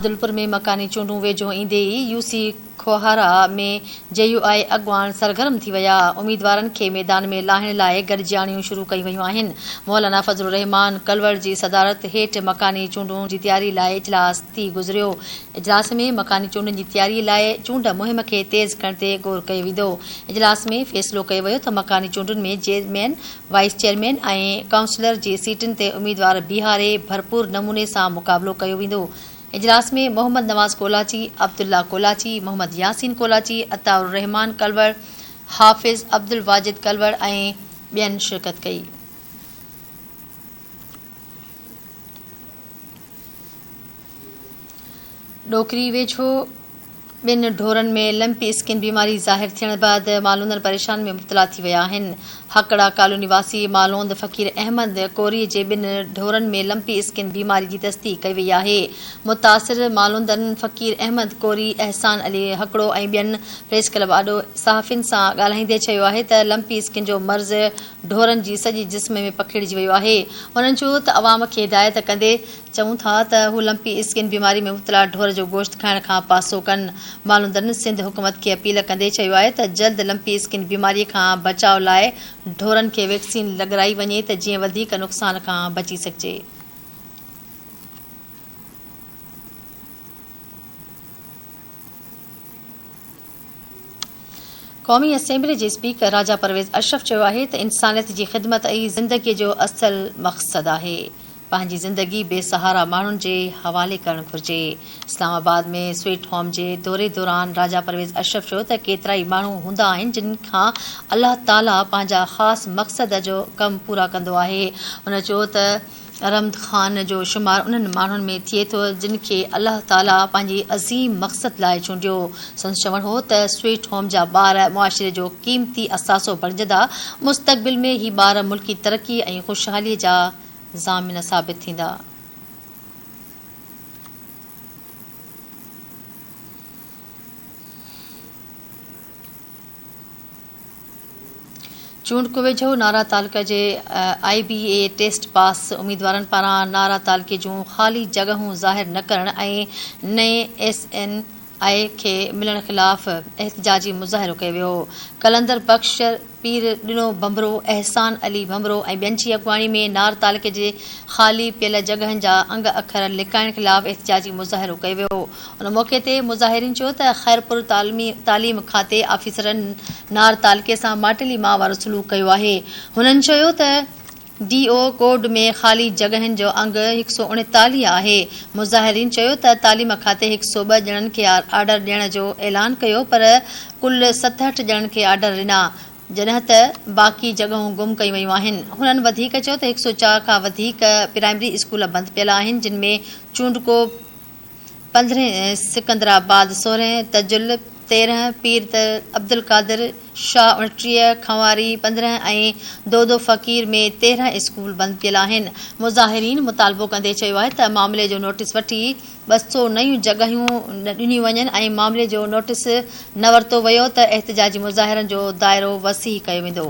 عبدالپور ۾ مڪاني چونڊون ويجهو ايندي ئي يو سي کوهارا ۾ جي يو آء اڳواڻ سرگرم ٿي ويا، اميدوارن کي ميدان ۾ لاهڻ لاء گڏجاڻيون شروع ڪيون ويون آهن. مولانا فضل الرحمان ڪلوڙ جي صدارت هيٺ مڪاني چونڊون جي تياري لاء اجلاس ٿي گذريو. اجلاس ۾ مڪاني چونڊن جي تياري لاء چونڊ مهم کي تيز ڪرڻ تي غور ڪيو ويندو. اجلاس ۾ فيصلو ڪيو ويو ته مڪاني چونڊن ۾ چيئرمين، وائيس چيئرمين ۽ ڪائونسلر جي سيٽن تي اميدوار بيهاري ڀرپور نموني سان مقابلو ڪيو ويندو. اجلاس ۾ محمد نواز ڪولاچي، عبدالله ڪولاچي، محمد ياسين ڪولاچي، عطاء الرحمان ڪلوڙ، حافظ عبدالواجد ڪلوڙ ۽ ٻين شرڪت ڪئي. ڏوڪري ويجهو ٻن ڍورن ۾ لمپي اسڪن بيماري ظاهر ٿيڻ بعد مالوندن پريشان ۾ مبتلا ٿي ويا آهن. هڪڙا ڪالوني واسي مالوند فقير احمد ڪوري جي ٻن ڍورن ۾ لمپي اسڪن بيماري جي تصديق ڪئي وئي آهي. متاثر مالوندن فقير احمد ڪوري، احسان علي هڪڙو ۽ ٻين پريس ڪلب آڏو صحافين سان ڳالهائيندي چيو آهي ته لمپي اسڪن جو مرض ڍورن جي سڄي جسم ۾ پکيڙجي ويو آهي. هنن چيو ته عوام کي هدايت ڪندي چئون ٿا ته هو لمپي اسڪن بيماري ۾ مبتلا ڍور جو گوشت کائڻ کان پاسو ڪن. مالوندن سنڌ حڪومت کي اپيل ڪندي چيو آهي ته جلد لمپي اسڪن بيماري کان بچاء لاء ڍورن کي ويڪسين لڳرائي وڃي ته جيئن وڌيڪ نقصان کان بچي سگهجي. قومي اسيمبلي جي اسپيڪر راجا پرويز اشرف چيو آهي ته انسانيت جي خدمت ئي زندگي جو اصل مقصد آهي، پنهنجي زندگي بي سهارا ماڻهن جي حوالي ڪرڻ گهرجي. اسلام آباد ۾ سوئيٽ هوم جي دوري دوران راجا پرويز اشرف چيو ته ڪيترائي ماڻهو هوندا آهن جن کان الله تعاليٰ پنهنجا خاص مقصد جو ڪم پورا ڪندو آهي. هن چيو ته رحمت خان جو شمار انهن ماڻهن ۾ ٿئي ٿو جن کي الله تعاليٰ پنهنجي عظيم مقصد لاء چونڊيو. سندس چوڻ هو ته سوئيٽ هوم جا ٻار معاشري جو قيمتي اثاثو بڻجندا، مستقبل ۾ هي ٻار ملڪي ترقي ۽ خوشحالي جا ضامن ثابت ٿيندا. چونڊڪو ويجهو نارا تعلقي جي آء بي اي ٽيسٽ پاس اميدوارن پاران نارا تعلقي جون خالي جڳهون ظاهر نه ڪرڻ ۽ نئين ايس اين آء کي ملڻ خلاف احتجاجي مظاهرو ڪيو ويو. قلندر بخش، پير ڏنو ڀنڀرو، احسان علي ڀنڀرو ۽ ٻين جي اڳواڻي ۾ نار تعلقي جي خالي پيل جڳهن جا انگ اکر لڪائڻ خلاف احتجاجي مظاهرو ڪيو ويو. ان موقعي تي مظاهرين چيو ته خيرپور تعليم کاتي آفيسرن نار تعلقي سان ماٽيلي ماء وارو سلوڪ ڪيو آهي. هنن چيو ته ڊي او ڪوڊ ۾ خالي جڳهين جو انگ هڪ سئو اڻيتاليهه آهي. مظاهرين چيو ته تعليم کاتي هڪ سئو ٻه ڄڻن کي آرڊر ڏيڻ جو اعلان ڪيو پر ڪل 67 ڄڻن کي آرڊر ڏنا جڏهن ته باقي جڳهون گم ڪيون ويون آهن. هنن وڌيڪ چيو ته هڪ سئو چار کان وڌيڪ پرائمري اسڪول بند پيل آهن جن ۾ چونڊڪو، پندرهين، سڪندرآباد سورهين، تجل 13، پير عبدالقادر شاهه 29، کنواري 15 ۽ دودو فقير ۾ 13 اسڪول بند پيل آهن. مظاهرين مطالبو ڪندي چيو آهي ته معاملي جو نوٽيس وٺي 200 نيون جڳهيون ڏنيون وڃن ۽ معاملي جو نوٽيس نه ورتو ويو ته احتجاجي مظاهرن جو دائرو وسيع ڪيو ويندو.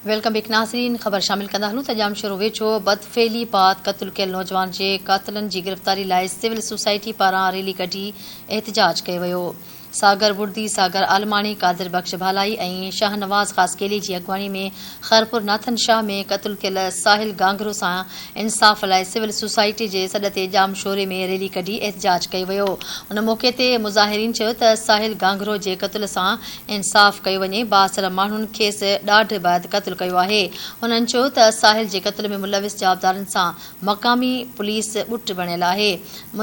Welcome back ناظرين خبر شامل ڪندا هلون ته ڄامشورو ويجهو بدفعلي بعد قتل ڪيل نوجوان جي قاتلن جي گرفتاري لاء سول سوسائٽي پاران ريلي ڪڍي احتجاج ڪيو ويو ساگر بڙدي، ساگر عالماڻي، قادر بخش ڀالائي ۽ شاهنواز خاصخيلي جي اڳواڻي ۾ خيرپور ناٿن شاهه ۾ قتل ٿيل ساحل گانگهرو سان انصاف لاء سول سوسائٽي جي سڏ تي ڄامشوري ۾ ريلي ڪڍي احتجاج ڪيو ويو ان موقعي تي مظاهرين چيو ته ساحل گانگهرو جي قتل سان انصاف ڪيو وڃي، بااثر ماڻهن کيس ڏاڍ بعد قتل ڪيو آهي. هنن چيو ته ساحل جي قتل ۾ ملوث جوابدارن سان مقامي پوليس ٻٽ بڻيل آهي.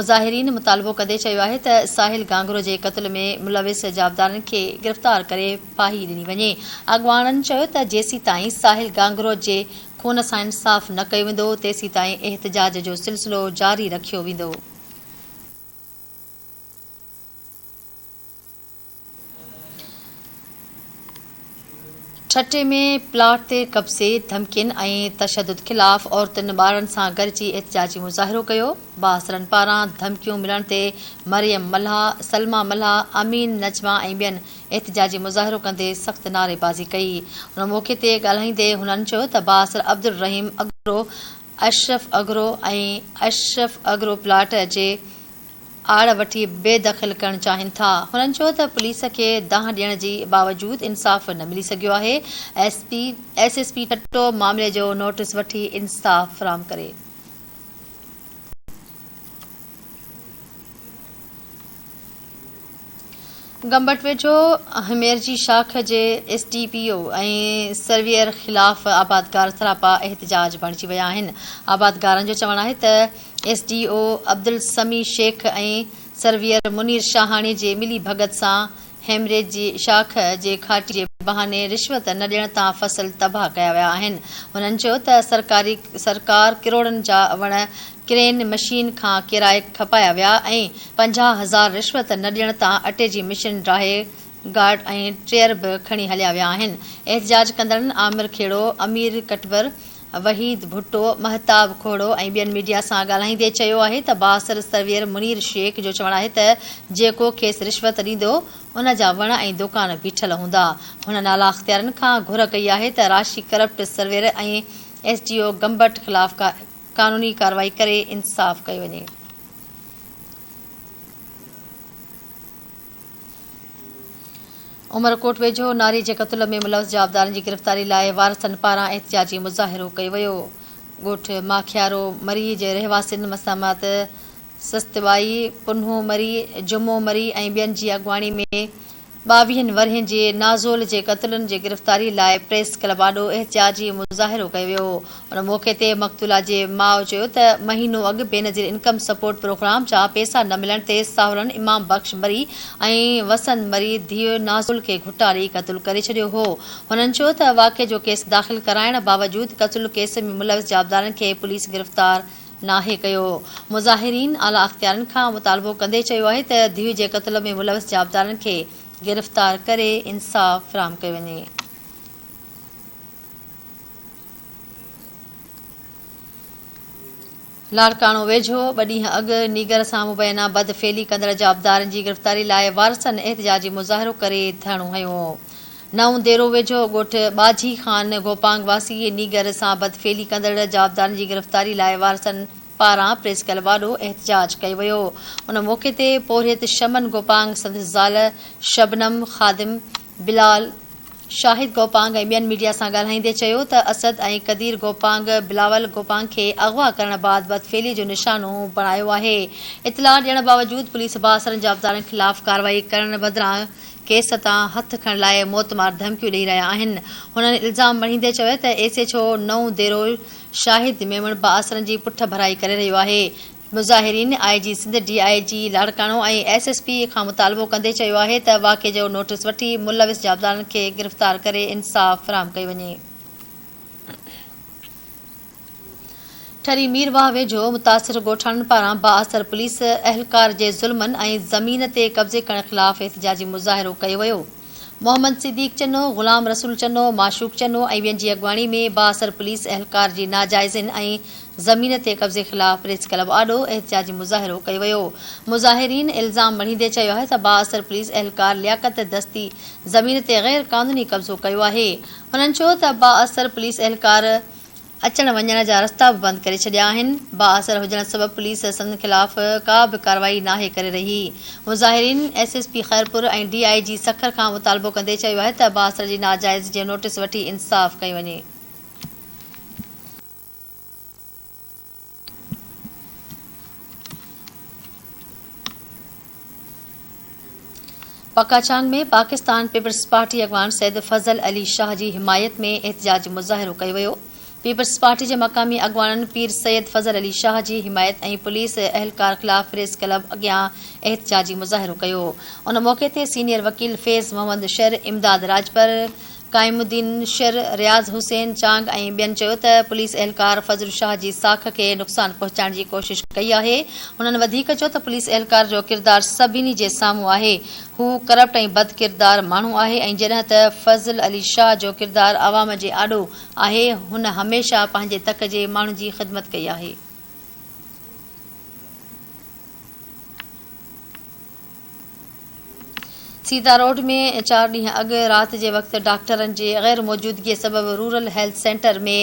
مظاهرين مطالبو ڪندي چيو آهي ته ساحل گانگهرو جي قتل ۾ ملوث جوابدارن کي گرفتار ڪري ڦاهي ڏني وڃي. اڳواڻن چيو ته جيسيتائين ساحل گانگهرو جي خون سان انصاف نه ڪيو ويندو تيسيتائين احتجاج جو سلسلو جاري رکيو ويندو. ٺٽي ۾ پلاٽ تي قبضي، ڌمڪين ۽ تشدد خلاف عورتن ٻارڙن سان گڏجي احتجاجي مظاهرو ڪيو، بااثرن پاران ڌمڪيون ملڻ تي مريم ملاح، سلميٰ ملاح، امين نجمه ۽ ٻين احتجاجي مظاهرو ڪندي سخت نعريبازي ڪئي. ان موقعي تي ڳالهائيندي هنن چيو ته بااثر عبدالرحيم اگرو، اشرف اگرو ۽ اشرف اگرو پلاٽ جي. آڙ وٺي بي دخل ڪرڻ چاهين ٿا. هنن چيو ته پوليس کي دانهن ڏيڻ جي باوجود انصاف نه ملي سگهيو آهي، S P S S P Thatta معاملي جو نوٽيس وٺي انصاف فراهم ڪري. گمبٽ ويجهو هميرجي شاخ جي S D P O ۽ surveyor خلاف آبادگار سراپا احتجاج بڻجي ويا آهن. آبادگارن جو چوڻ آهي ته S D O Abdul Sami Shaikh ۽ surveyor Munir Shahani جي ملي ڀڳت سان هيمريج جي شاخ جي کاٽي جي بهاني رشوت نه ڏيڻ تان فصل تباهه ڪيا ويا آهن. هنن چيو ته سرڪاري سرڪار ڪروڙن جا وڻ ڪرين مشين کان ڪيرائي کپايا ويا ۽ 50 هزار رشوت نه ڏيڻ تان اٽي جي مشين ڊاهي گارڊ ۽ ٽيئر به کڻي هليا ويا آهن. احتجاج ڪندڙن عامر کيڙو، امير ڪٽبر، وحيد ڀٽو، مهتاب کوڙو ۽ ٻين ميڊيا سان ڳالهائيندي چيو آهي ته بااثر سرويئر منير شيخ جو چوڻ آهي ته جيڪو کيس رشوت ڏيندو ان جا وڻ ۽ دوڪان بيٺل هوندا. هنن اعليٰ اختيارين کان گهر ڪئي آهي ته راشي corrupt surveyor ۽ S D O Gambat خلاف قانوني ڪارروائي ڪري انصاف ڪيو وڃي. عمرڪوٽ ويجهو ناري جي قتل ۾ ملوث جوابدارن جي گرفتاري لاء وارثن پاران احتجاجي مظاهرو ڪيو ويو. ڳوٺ ماکيارو مري جي رهواسين مسمات سستوائي، پنهون مري، جمعو مري ۽ ٻين جي اڳواڻي ۾ ٻاويهن ورهين جي نازول جي قتلن جي گرفتاري لاء پريس ڪلب آڏو احتجاجي مظاهرو ڪيو ويو. ان موقعي تي مقتولا جي ماء چيو ته مهينو اڳ بينظير انڪم سپورٽ پروگرام جا پيسا نه ملڻ تي ساهورن امام بخش مري ۽ وسند مري ڌيء نازول کي گهٽا ڏئي قتل ڪري ڇڏيو هو. هنن چيو ته واقعي جو ڪيس داخل ڪرائڻ باوجود قتل ڪيس ۾ ملوث جوابدارن کي پوليس گرفتار ناهي ڪيو. مظاهرين اعليٰ اختيارين کان مطالبو ڪندي چيو آهي ته ڌيء جي قتل ۾ ملوث جوابدارن کي گرفتار ڪري انصاف فراهم ڪيو وڃي. لاڙڪاڻو ويجهو ٻه ڏينهن اڳ نينگر سان مبينا بدفعلي ڪندڙ جوابدارن جي گرفتاري لاء وارثن احتجاجي مظاهرو ڪري ڌرڻو هنيو. نئون ديرو ويجهو ڳوٺ ٻاجهي خان گوپانگ واسي نينگر سان بدفعلي ڪندڙ جوابدارن جي گرفتاري لاء وارثن پاران پريس ڪلب آڏو احتجاج ڪيو ويو. ان موقعي تي پورهيت شمن گوپانگ، سندس زال شبنم، خادم بلال، شاهد گوپانگ ۽ ٻين ميڊيا سان ڳالهائيندي چيو ته اسد ۽ قدير گوپانگ بلاول گوپانگ کي اغوا ڪرڻ بعد بدفعلي جو نشانو بڻايو آهي. اطلاع ڏيڻ باوجود پوليس بااثرن جوابدارن خلاف ڪارروائي ڪرڻ بدران ڪيس تان هٿ کڻڻ لاء موتمار ڌمڪيون ڏئي رهيا آهن. هنن الزام مڙهيندي چيو ته ايس ايڇ او نئون ديرو شاهد ميمڻ بااثرن جي پٺ ڀرائي ڪري رهيو آهي. مظاهرين I G Sindh, D I G Larkana ۽ S S P کان مطالبو ڪندي چيو آهي ته واقعي جو نوٽيس وٺي ملوث جوابدارن کي گرفتار ڪري انصاف فراهم ڪيو وڃي. ٺري ميرواهه ويجهو متاثر ڳوٺاڻن پاران بااثر پوليس اهلڪار جي ظلمن ۽ زمين تي قبضي ڪرڻ خلاف احتجاجي مظاهرو ڪيو ويو. محمد صديق چنو، غلام رسول چنو، معشوق چنو ۽ ٻين جي اڳواڻي ۾ بااثر پوليس اهلڪار جي ناجائزين ۽ زمين تي قبضي خلاف پريس ڪلب آڏو احتجاجي مظاهرو ڪيو ويو. مظاهرين الزام مڙهيندي چيو آهي ته بااثر پوليس اهلڪار لياقت دستي زمين تي غير قانوني قبضو ڪيو آهي. هنن چيو ته بااثر پوليس اهلڪار اچڻ وڃڻ جا رستا به بند ڪري ڇڏيا آهن، بااثر هجڻ سبب پوليس سندن خلاف ڪا به ڪارروائي ناهي ڪري رهي. مظاهرين S S P Khairpur ۽ D I G Sukkur کان مطالبو ڪندي چيو آهي ته بااثر جي ناجائز جي نوٽيس وٺي انصاف ڪيو وڃي. پڪاچانگ ۾ پاڪستان پيپلز پارٽي اڳواڻ سيد فضل علي شاهه جي حمايت ۾ احتجاجي مظاهرو ڪيو ويو. پيپلز پارٽي جي مقامي اڳواڻن پير سيد فضل علي شاهه جي حمايت ۽ پوليس اهلڪار خلاف پريس ڪلب اڳيان احتجاجي مظاهرو ڪيو. ان موقعي تي سينيئر وڪيل فيض محمد شر، امداد راڄپر، قائم الدين شر، رياض حسين چانگ ۽ ٻين چيو ته پوليس اهلڪار فضل شاهه جي ساک کي نقصان پهچائڻ جي ڪوشش ڪئي آهي. هنن وڌيڪ چيو ته پوليس اهلڪار جو ڪردار سڀني جي سامهون آهي، هو ڪرپٽ ۽ بدڪردار ماڻهو آهي ۽ جڏهن ته فضل علي شاهه جو ڪردار عوام جي آڏو آهي، هن هميشه پنهنجي تڪ جي ماڻهن جي خدمت ڪئي آهي. سيتا روڊ ۾ چار ڏينهن اڳ رات جي وقت ڊاڪٽرن جي غير موجودگي سبب رورل هيلٿ سينٽر ۾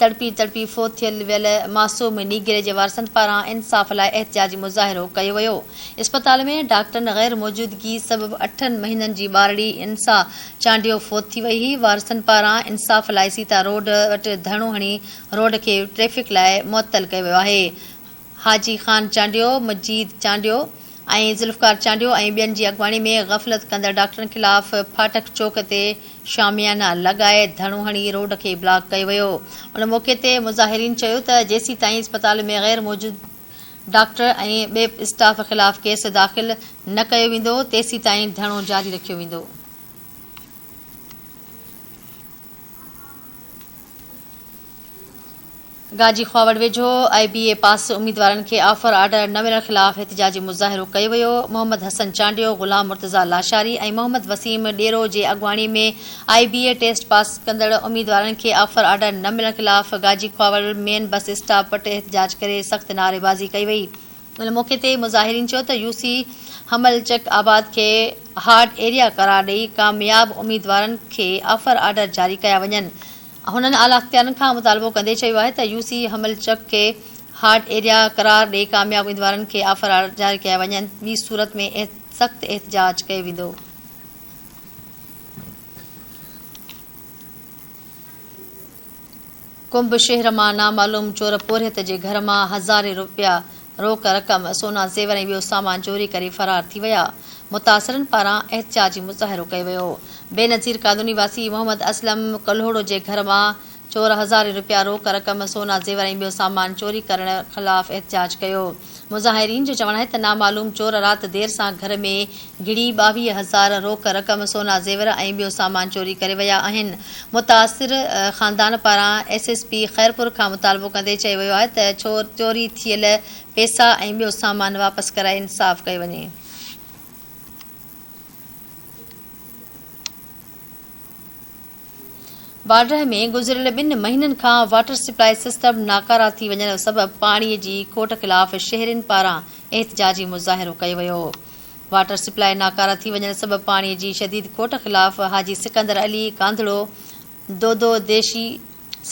تڙپي تڙپي فوت ٿيل ويل معصوم نينگري جي وارثن پاران انصاف لاء احتجاجي مظاهرو ڪيو ويو. اسپتال ۾ ڊاڪٽرن غير موجودگي سبب اٺن مهينن جي ٻارڙي انسا چانڊيو فوت ٿي وئي هئي. وارثن پاران انصاف لاء سيتا روڊ وٽ ڌرڻو هڻي روڊ کي ٽريفڪ لاء معطل ڪيو ويو آهي. حاجي خان چانڊيو، مجيد چانڊيو ۽ ذوالفقار چانڊيو ۽ ٻين جي اڳواڻي ۾ غفلت ڪندڙ ڊاڪٽرن خلاف ڦاٽڪ چوڪ تي شاميانا لڳائي ڌرڻو هڻي روڊ کي بلاڪ ڪيو ويو. ان موقعي تي مظاهرين چيو ته جيسيتائين اسپتال ۾ غير موجود ڊاڪٽر ۽ ٻئي اسٽاف خلاف ڪيس داخل نه ڪيو ويندو تيسيتائين ڌرڻو جاري رکيو ويندو. گاجي خواوڙ ويجهو آء بي اي پاس اميدوارن کي آفر آرڊر نه ملڻ خلاف احتجاجي مظاهرو ڪيو ويو، محمد حسن چانڊيو، غلام مرتضيٰ لاشاري ۽ محمد وسيم ڏيرو جي اڳواڻي ۾ آء بي اي ٽيسٽ پاس ڪندڙ اميدوارن کي آفر آرڊر نه ملڻ خلاف گاجي خواوڙ مين بس اسٽاپ وٽ احتجاج ڪري سخت نعريبازي ڪئي وئي. ان موقعي تي مظاهرين چيو ته يو سي حمل چڪ آباد کي هارڊ ايريا قرار ڏئي ڪامياب اميدوارن کي آفر آرڊر جاري ڪيا وڃن. هنن اعليٰ اختيارين کان مطالبو ڪندي چيو آهي ته يو سي حمل چڪ کي هارڊ ايريا قرار ڏئي ڪامياب اميدوارن کي آفر آرڊر جاري ڪيا وڃن ٻي صورت ۾ سخت احتجاج ڪيو ويندو. ڪنب شهر مان نامعلوم چور پورهيت جي گهر مان هزارين رپيا روڪ رقم، سونا زيور ۽ ٻيو سامان چوري ڪري فرار ٿي ويا، متاثرن پاران احتجاجي مظاهرو ڪيو ويو. بينظير ڪالوني واسي محمد اسلم ڪلهوڙو جي گهر مان چور هزارين رپيا روڪ رقم، سونا زيور ۽ ٻيو سامان چوري ڪرڻ خلاف احتجاج ڪيو. مظاهرين جو چوڻ آهي ته نامعلوم چور رات دير سان گهر ۾ گهڙي 22 هزار روڪ رقم، سونا زيور ۽ ٻيو سامان چوري ڪري ويا آهن. متاثر خاندان پاران ايس ايس پي خيرپور کان مطالبو ڪندي چيو ويو آهي ته چوري ٿيل پئسا ۽ ٻيو سامان واپس ڪرائي انصاف ڪيو وڃي. باڊهه ۾ گذريل ٻن مهينن کان واٽر سپلائي سسٽم ناڪارا ٿي وڃڻ سبب پاڻي جي کوٽ خلاف شهرين پاران احتجاجي مظاهرو ڪيو ويو. واٽر سپلائي ناڪارا ٿي وڃڻ سبب پاڻي جي شديد کوٽ خلاف حاجي سڪندر علي ڪانڌڙو، دودو ديشي،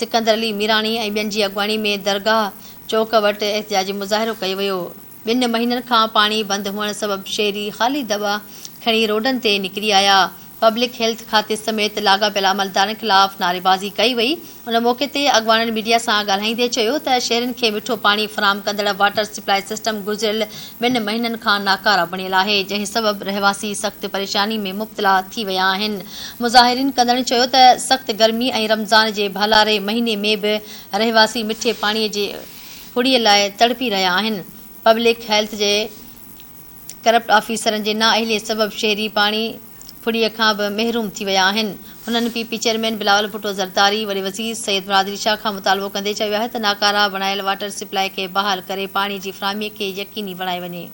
سڪندر علي ميراڻي ۽ ٻين جي اڳواڻي ۾ درگاهه چوڪ وٽ احتجاجي مظاهرو ڪيو ويو. ٻن مهينن کان پاڻي بند هئڻ سبب شهري خالي دٻا کڻي روڊن تي نڪري آيا. پبلڪ هيلٿ کاتي سميت لاڳاپيل عملدارن خلاف نعريبازي ڪئي وئي. ان موقعي تي اڳواڻن ميڊيا سان ڳالهائيندي چيو ته شهرين کي مٺو پاڻي فراهم ڪندڙ واٽر سپلائي سسٽم گذريل ٻن مهينن کان ناڪاره بڻيل آهي جنهن سبب رهواسي سخت پريشاني ۾ مبتلا ٿي ويا آهن. مظاهرين ڪندڙن چيو ته سخت گرمي ۽ رمضان جي ڀلاري مهيني ۾ به رهواسي مٺي پاڻي جي ڦڙي لاء تڙپي رهيا آهن، پبلڪ هيلٿ جي ڪرپٽ آفيسرن جي نااهلي سبب شهري پاڻي ڦڙي کان به محروم ٿي ويا آهن. هنن P P chairman Bilawal Bhutto Zardari, وڏي وزير سيد مراد علي شاهه کان مطالبو ڪندي چيو آهي ته ناڪارا بڻايل واٽر سپلائي کي بحال ڪري پاڻي جي فراهمي کي يقيني بڻايو وڃي.